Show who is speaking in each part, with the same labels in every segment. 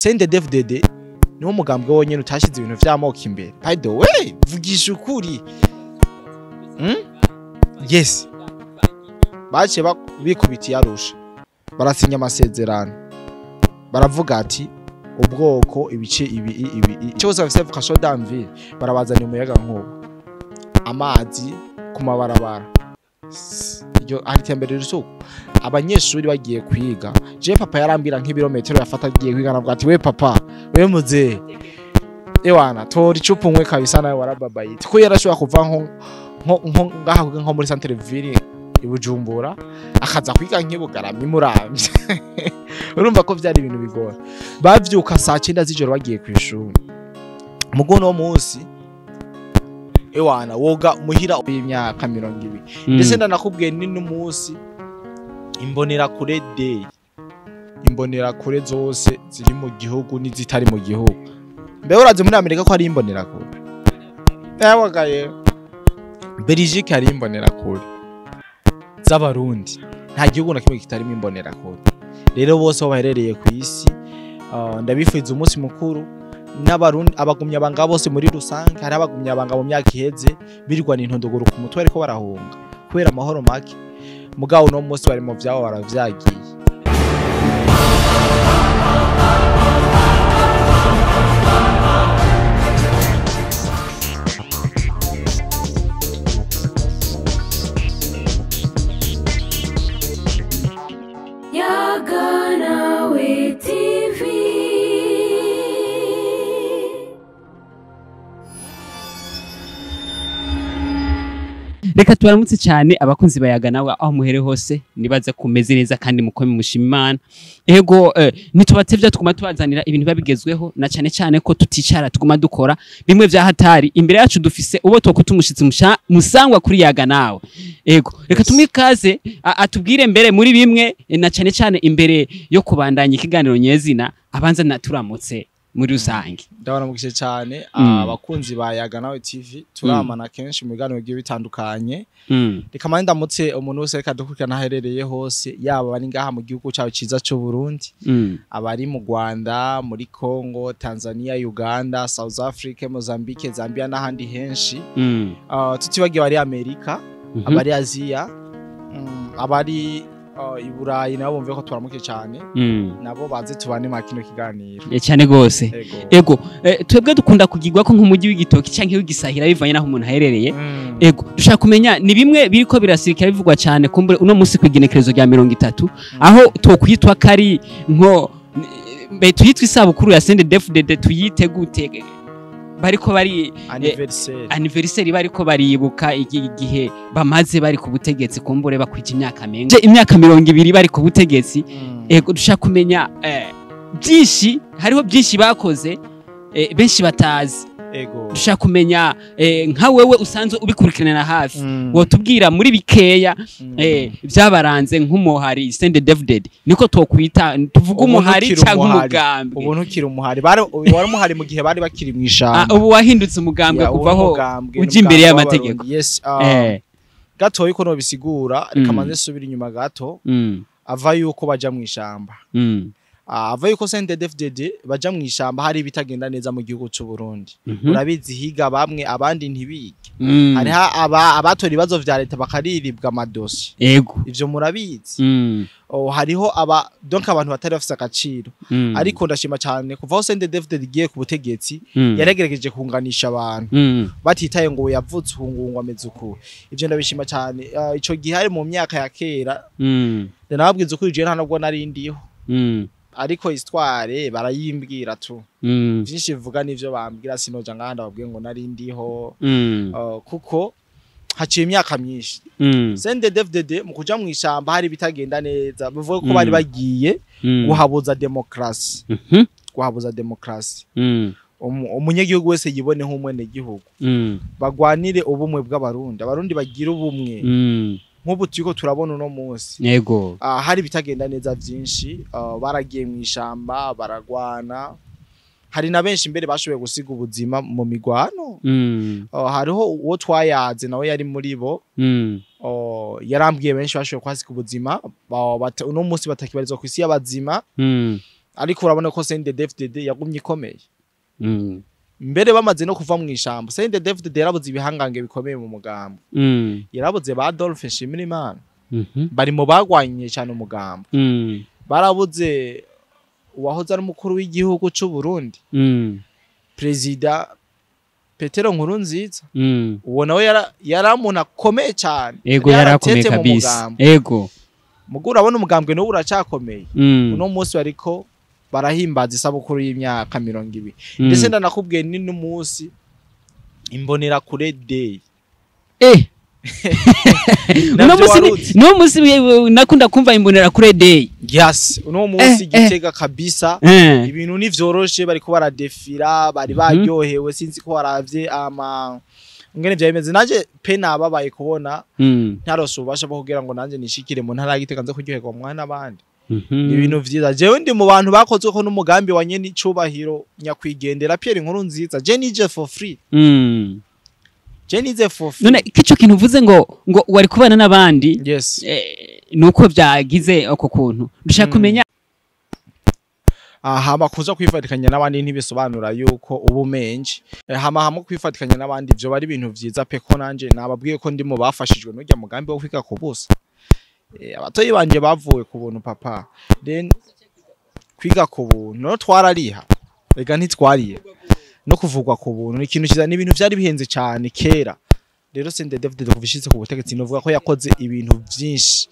Speaker 1: CNDD-FDD niwo mugambwe wonyene utashize ibintu vy'amoko imbere. By the way, vugisha ukuri. Yes. Baciye bikubitiye Arusha. Barasinya amasezerano. Baravuga ati ubwoko ibice ibi ibi cyose bafise vocation d'envie, barabazana umuyaga nkuba, amazi ku mabarabara. Iryo hari iterambere risuku. Abanyeshuri bagiye kwiga, je papa yarambira nk'ibirometero yafata agiye kwiga, navuga ati we papa, we muzee, ewana tora icupa unywe kabisa, nawe warababayite. Ko yarashobora kuva nko ngaha nko muri centre ville i Bujumbura akaza kwiga nk'ibugaramye imuramvye. Urumva ko vyari ibintu bigora. Bavyuka saa 9 z'ijoro bagiye kw'ishuri. Mugo no munsi ewana woga muhira y'imyaka 20. Ndetse ndanakubwiye ni n'umunsi imbonera kure day. Imbonera kure zose ziri mu gihugu n'izitari mu gihugu. Mbe urazi muri Amerika ko ari imbonera kure? Yawagaye. Belgique ari imbonera kure z'abarundi. Nta gihugu na kimwe kitarimo imbonera kure. Rero bose aho baherereye ku isi, ndabifuza umunsi mukuru n'abarundi abagumya banga bose muri rusange. Hari abagumya banga mu myaka iheze birirwa n'intondogoro ku mutwe ariko barahunga kubera amahoro make, mugabo no munsi bari mu vyabo baravyagiye.
Speaker 2: Yaganawe TV.
Speaker 3: Reka tubaramutse cyane abakunzi bayaganawe aho muhere hose, nibaza kumeze neza kandi mukome mushima Imana. Ego nitubatevya tuguma tubazanira ibintu babigezweho, na cyane cyane ko tuticara tuguma dukora bimwe vya hatari. Imbere yacu dufise ubo tokutumushitsi musangwa kuri Yaganawe. Ego reka tumikaze atubwire mbere muri bimwe, na cyane cyane imbere yo kubandanya ikiganiro nyezina abanza naturamutse muri rusange.
Speaker 1: Ndabaramukije cyane abakunzi ba Yaganawe TV, turamana kenshi mu biganiro bigiye bitandukanye. Reka mande ndamutse umuntu wese reka dukurikirana aherereye hose, yaba abari ngaha mu gihugu cyacu ciza cy'u Burundi, abari mu Rwanda, muri Congo, Tanzania, Uganda, South Africa, Mozambique, Zambia n'ahandi henshi. Tutibagiye abari Amerika, abari Aziya, abari i Burayi, nabo bumve ko turamuke cyane, nabo baze tubane makino kiganiro
Speaker 3: cyane gose. Ego twebwe dukunda kugirwa ko nk'umujyi w'igitoki canke w'igisahira bivanye naho umuntu aherereye. Ego dushaka kumenya ni bimwe biriko birasirikira bivugwa cyane kumbure uno munsi kwigenekerezo rya 30, aho tokwitwa kari nko mbe tuyitwa isabukuru ya CNDD-FDD, tuyite gute? Bariko bari anniversaire bariko baribuka igihe bamaze bari ku butegetsi, kumbure bakwije imyaka menga imyaka 20 bari ku butegetsi. Ego dushaka kumenya byinshi, hariho byinshi bakoze benshi batazi.
Speaker 1: Ego
Speaker 3: dushaka kumenya nka wewe usanzwe ubikurikiranira hafi, wotubwira muri bikeya byabaranze nk'umuhari CNDD-FDD, niko tokwita tuvuga umuhari cyangwa umugambwe.
Speaker 1: Ubuntu ukiri umuhari, bari wari umuhari mu gihe bari bakiri mu ishamba.
Speaker 3: Ubu wahindutse umugambwe kuvaho uje imbere y'amategeko.
Speaker 1: Yes, gato yuko no bisigura, reka manze subira inyuma gato. Ava yuko baja mu ishamba, ava yuko CNDD-FDD baja mu ishamba, hari bitagenda neza mu gihugu cy'u Burundi. Urabizi higa bamwe abandi ntibige. Hari abatora ibibazo vya leta bakariribwa amadosi.
Speaker 3: Ego
Speaker 1: ivyo murabizi. Hariho aba donc abantu batari bafise agaciro. Ariko ndashima cyane kuva aho CNDD-FDD igiye ku butegetsi, yaregeregeje kunganisha abantu batitaye ngo yavutse uhungungwa ameze uku. Ivyo ndabishima cyane. Ico gihe hari mu myaka ya kera, nababwiza ukuri je nta nubwo nari ndiho. Ariko histoire barayimbwira tu. Vyinshi bivuga nivyo bambwira, sinoja nganda babwiye ngo nari ndiho. Kuko haciye imyaka myinshi. CNDD-FDD mu kuja mu ishamba hari bitagenda neza, bivuga ko bari bagiye guhabuza demokrasi. Guhabuza demokrasi. Umunyagihugu wese yibone nk'umwene gihugu. Bagwanire ubumwe bw'abarundi, abarundi bagira ubumwe. Nk'ubu turiko turabona uno munsi.
Speaker 3: Yego.
Speaker 1: Hari bitagenda neza vyinshi, baragiye mu ishamba baragwana. Hari na benshi mbere bashoboye gusiga ubuzima mu migwano. Hariho uwo twayaze nawe yari muri bo. Yarambwiye benshi bashoboye kwasiga ubuzima, uno munsi batakibarizwa ku isi y'abazima. Ariko urabona ko CNDD-FDD yagumye ikomeye. Mbere bamaze no kuva mu ishambo, CNDD-FDD yarabuze ibihangange bikomeye mu mugambo. Yarabuze ba Adolphe Nshimirimana. Bari mu bagwanye cyane umugambo. Barabuze uwahoze ari umukuru w'igihugu c'u Burundi, Perezida Petero Nkurunziza. Uwo nawe yari umuntu akomeye cyane.
Speaker 3: Ego, yarakomeye
Speaker 1: yaratete mu
Speaker 3: kabisa.
Speaker 1: mugambo.
Speaker 3: Ego.
Speaker 1: Mugo urabona umugambwe n'ubu uracakomeye. Uno munsi bariko barahimbaza isabukuru y'imyaka 20. Ndetse ndanakubwiye ni n'umunsi Imbonerakure Day.
Speaker 3: Uno
Speaker 1: Navyo
Speaker 3: munsi
Speaker 1: waruzi.
Speaker 3: No munsi nakunda kumva Imbonerakure Day.
Speaker 1: Yes, uno munsi Gitega kabisa. Ibintu ntivyoroshe, bariko baradefira, bari baryohewe, sinzi ko waravye ama ngene vya bimeze. Nanje pe nababaye kubona ntarose ububasha bwo kugira ngo nanje nishikire mu ntara ya Gitega nze kuryoherwa mwana n'abandi. Ibintu vyiza. Jewe ndi mu bantu bakozwe ko n'umugambi wa nyene icubahiro nyakwigendera Pierre Nkurunziza. Je nije for free. Je nize for free.
Speaker 3: None kico kintu uvuze ngo wari kubana n'abandi,
Speaker 1: Yes.
Speaker 3: nuko vyagize uko kuntu dushaka kumenya.
Speaker 1: Hama kuza kwifatikanya n'abandi ntibisobanura yuko ubu menshi. Hama hamwe kwifatikanya n'abandi ivyo bari ibintu vyiza pe, ko nanje nababwiye ko ndi mu bafashijwe n'urya mugambi wo kwiga ku busa. Abatoyi banje bavuwe ku buntu, papa. Then kwiga ku buntu no twarariha, ega ntitwariye, no kuvugwa ku buntu ni ikintu cyiza, ni ibintu vyari bihenze cyane kera. Rero CNDD-FDD kuva ishitse ku butegetsi, novuga ko yakoze ibintu vyinshi.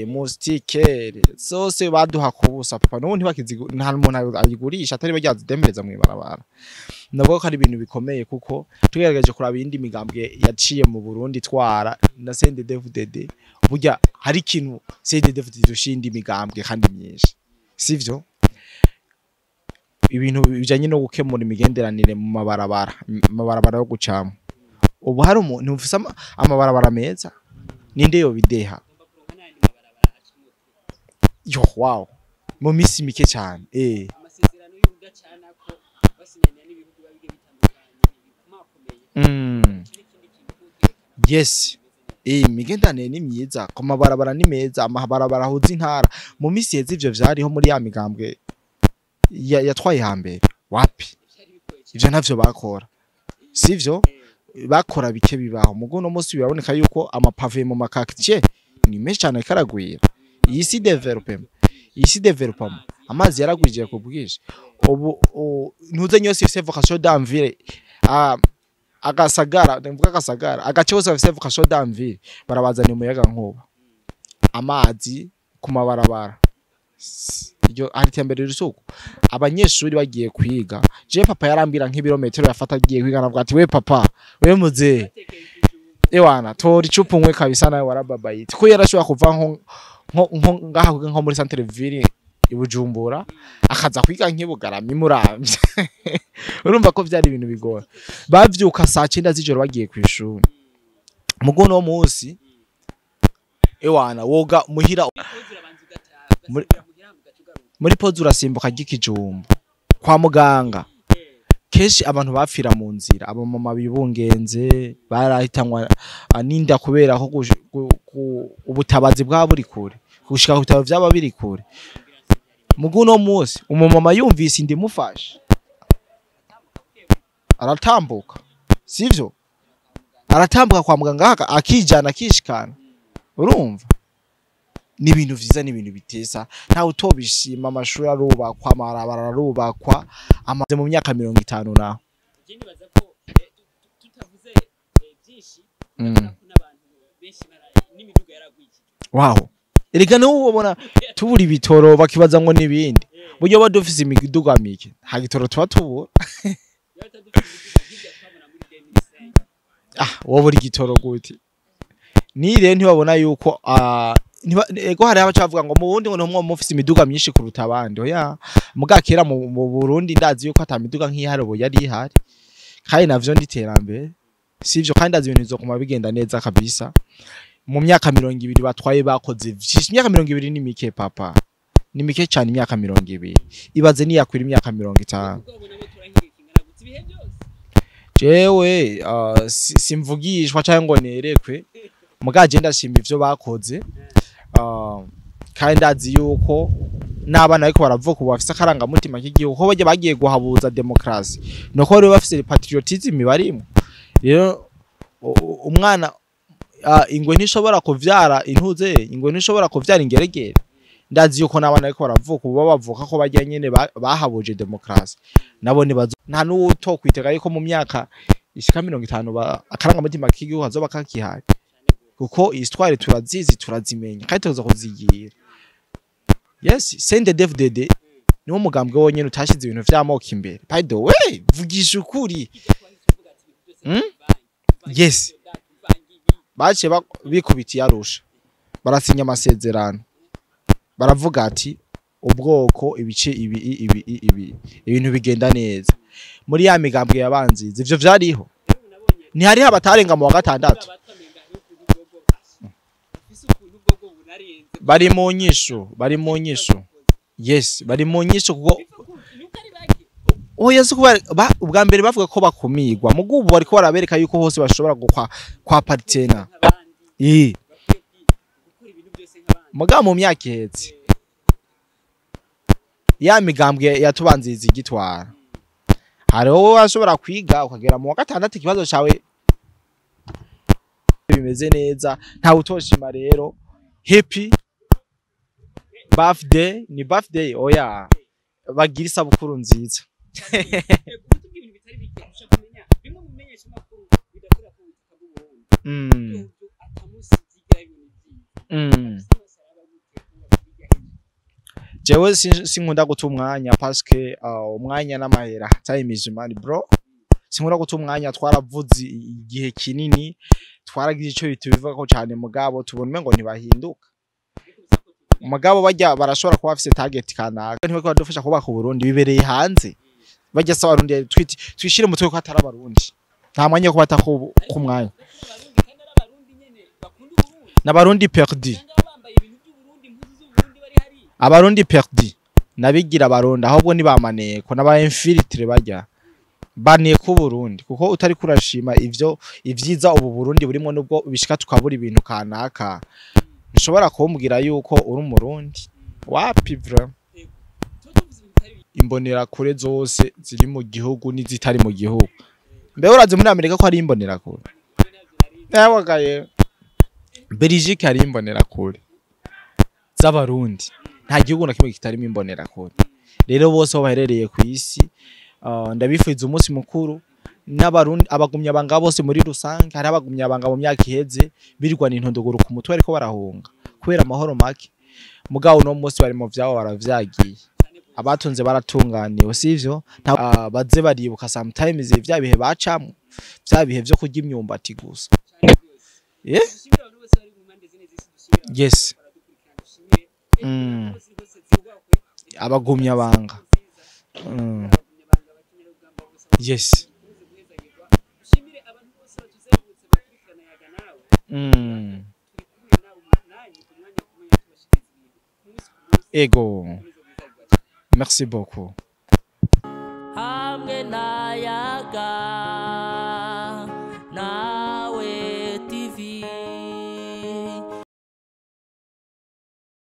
Speaker 1: Moustiquaire zose baduha ku busa, papa. N'ubu ntibakizigu, nta muntu ayigurisha atari baryazidemereza mw'ibarabara. Navuga ko ari ibintu bikomeye, kuko tugerageje kuraba iyindi migambwe yaciye mu Burundi twara na CNDD-FDD, burya hari ikintu CNDD-FDD irusha iyindi migambwe kandi myinshi, sivyo? Ibintu bijanye no gukemura imigenderanire mu mabarabara, amabarabara yo gucamo. Ubu hari umuntu ufise amabarabara meza, ninde yobideha? Yo, wow, mu misi mike cyane.
Speaker 3: Amasezerano y'ubudacanako basinyanye n'ibihugu bigiye bitandukanye bikomakomeye.
Speaker 1: Yes, imigenderanire ni myiza, ku mabarabara ni meza, amabarabara ahuza intara. Mu misi heze ivyo vyariho muri ya migambwe yatwaye hambere? Wapi, ivyo ntavyo bakora, sivyo bakora, bike bibaho. Mugo uno munsi biraboneka yuko amapave mu ma quartier ni menshi cyane, karagwira. Iyi si development, iyi si development. Amazi yaragwiriye ku bwinshi. Ubu ntuze nyose ifise vocation d'en ville, agasagara, ndavuga agasagara, agace kose gafise vocation d'en ville, barabazaniye umuyaga nkuba, amazi ku mabarabara. Iryo hari iterambere risuku. Abanyeshuri bagiye kwiga, je papa yarambwira nk'ibirometero yafata agiye kwiga, navuga ati: "We papa, we muzee, ewana tora icupa unywe kabisa, nawe warababayite." Ko yarashobora kuva nko ngaha kwiga nko muri centre ville i Bujumbura, akaza kwiga nk'ibugarama imuramvye. Urumva ko vyari ibintu bigora, bavyuka saa 9 z'ijoro bagiye kw'ishuri. Mugo no munsi, ewana, woga muhira muri pause urasimbuka ry'ikijumbu. Kwa muganga kenshi abantu bapfira mu nzira, abamama bibungenze barahitanwa n'inda kubera ko ubutabazi bwaba buri kure, gushika ku bitaro vyaba biri kure. Mugu uno munsi umumama yumvise inda imufashe aratambuka, sivyo? Aratambuka kwa muganga akijana akishikana. Urumva ni ibintu vyiza, ni ibintu biteza, ntawe utobishima. Amashuri arubakwa, amabarabara arubakwa, amaze mu myaka 50 naho.
Speaker 3: Nibaza ko tutavuze byinshi, ndabona ko n'abantu benshi n'imiduga yaragwikije.
Speaker 1: Waho erega n'ubu ubona tubura ibitoro, bakibaza ngo n'ibindi. Buryo ba dufise imiduga mike, nta gitoro tuba tubura.
Speaker 3: Iyo dufite imiduga nk'irya twabona muri 2005.
Speaker 1: Ah, wowe uri igitoro gute? Ni rero ntibabona yuko ego hari abacavuga ngo mu Burundi ngo ntumwo mufise imiduga myinshi kuruta abandi. Oya, muga kera mu Burundi ndazi yuko ata miduga nk'ihari ubu yari ihari, kandi navyo ndi iterambere, sivyo? Kandi ndazi ibintu bizokuma bigenda neza kabisa. Mu myaka 20 batwaye bakoze vyinshi. Imyaka 20 ni mike, papa, ni mike cyane imyaka 20. Ibaze niyakwira imyaka 50.
Speaker 3: Kuko ubona bo turahiga kingana gutse ibihe byose.
Speaker 1: Jewe simvugishwa cyangwa ngo nerekwe, muga je ndashima ivyo bakoze. Kandi ndazi yuko n'abana ariko baravuka ubu bafise akarangamutima k'igihugu, ko bajya bagiye guhabuza demokarasi nuko rero bafise patriotisme barimo. Rero umwana, ingwe ntishobora kuvyara intuze, ingwe ntishobora kuvyara ingeregere. Ndazi yuko n'abana ariko baravuka ubu bavuka ko bajya nyene bahabuje demokarasi, nabo nibazo nta n'uwutokwitega yuko mu myaka ishika 50 akarangamutima k'igihugu kazoba kakihaye, kuko histoire turazizi, turazimenya kandi tuza kuzigira. Yes, CNDD-FDD niwo mugambwe wonyene utashize ibintu vy'amoko imbere. By the way, vugisha ukuri. Yes, baciye bikubitiye Arusha, barasinya amasezerano, baravuga ati ubwoko ibice ibi ibi ibi, ibintu bigenda neza. Muri ya migambwe yabanziza ivyo vyariho, ntihariho abatarenga mu wa gatandatu bari mu nyishu, bari mu nyishu. Yes, bari mu nyishu kuko oya si kuba ubwa mbere bavuga ko bakumigwa, mugubu bariko barabereka yuko hose bashobora gukwa kwa partena. Eh, mugabo mu myaka ihetse ya migambwe yatubanziza igitwara, hariho wowe washobora kwiga ukagera mu wa gatandatu ikibazo cawe bimeze neza, ntawe utoshima. Rero happy birthday, ni birthday, oya bagira isabukuru nziza. Jewe sinkunda guta umwanya parce que umwanya n'amahera, time is money bro. Sinkunda guta umwanya, twaravuze igihe kinini, twaragize ico bitubivuga ko cyane, mugabo tubona umengo ntibahinduka. Mugabo bajya barashobora kuba bafise target kanaka, ntibako badufasha kubaka Burundi bibereye hanze. Bajya saba abarundi twishire mutwe ko atari abarundi, nta mwanya wo kubata ku mwanya n'abarundi perdu, abarundi perdu nabigira abarundi, ahubwo ni bamaneko n'aba infiltré bajya baneko Burundi, kuko utari kurashima ivyo ivyiza ubu Burundi burimo, nubwo bishika tukabura ibintu kanaka, nshobora kumbwira yuko uri umurundi wapi vrai. Imbonera kure zose ziri mu gihugu n'izitari mu gihugu. Mbe urazi muri Amerika ko ari imbonera kure? Yabagaye Belgique hari imbonera kure z'abarundi, nta gihugu na kimwe kitarimo imbonera kure. Rero bose aho baherereye ku isi, ndabifuriza umunsi mukuru n'abarundi, abagumya banga bose muri rusange. Hari abagumya banga mu myaka iheze birirwa n'intondogoro ku mutwe ariko barahunga kubera amahoro make, mugabo no munsi bari mu vyabo baravyagiye, abatunze baratunganiwe, sivyo? Baze baribuka sometimes vya bihe bacamwo, vya bihe vyo kurya imyumbati gusa. Yeah? Yes. Abagumya banga. Yes. Ego. Merci beaucoup.
Speaker 2: Hamwe nayaga na